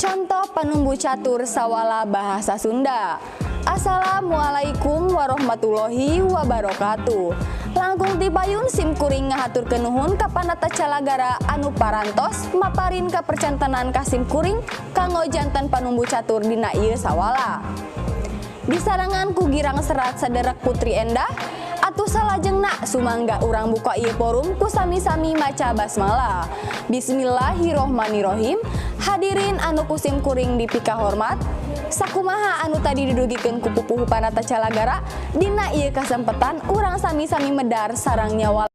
Contoh panumbu catur sawala bahasa Sunda. Assalamualaikum warahmatullahi wabarakatuh. Langkung tipayun sim kuring ngahaturkeun nuhun ka Panata Calagara anu parantos maparin kapercantenan ka sim kuring kanggo janten panumbu catur dina ieu sawala. Disarengan ku girang serat saderek Putri Endah, atuh salajengna sumangga urang buka ieu forum ku sami-sami maca basmalah. Bismillahirrohmanirrohim. Hadirin anu ku sim kuring dipikahormat, sakumaha anu tadi didugikeun ku pupuhu Panata Calagara, dina ieu kasempetan urang sami-sami medar sareng nyawa.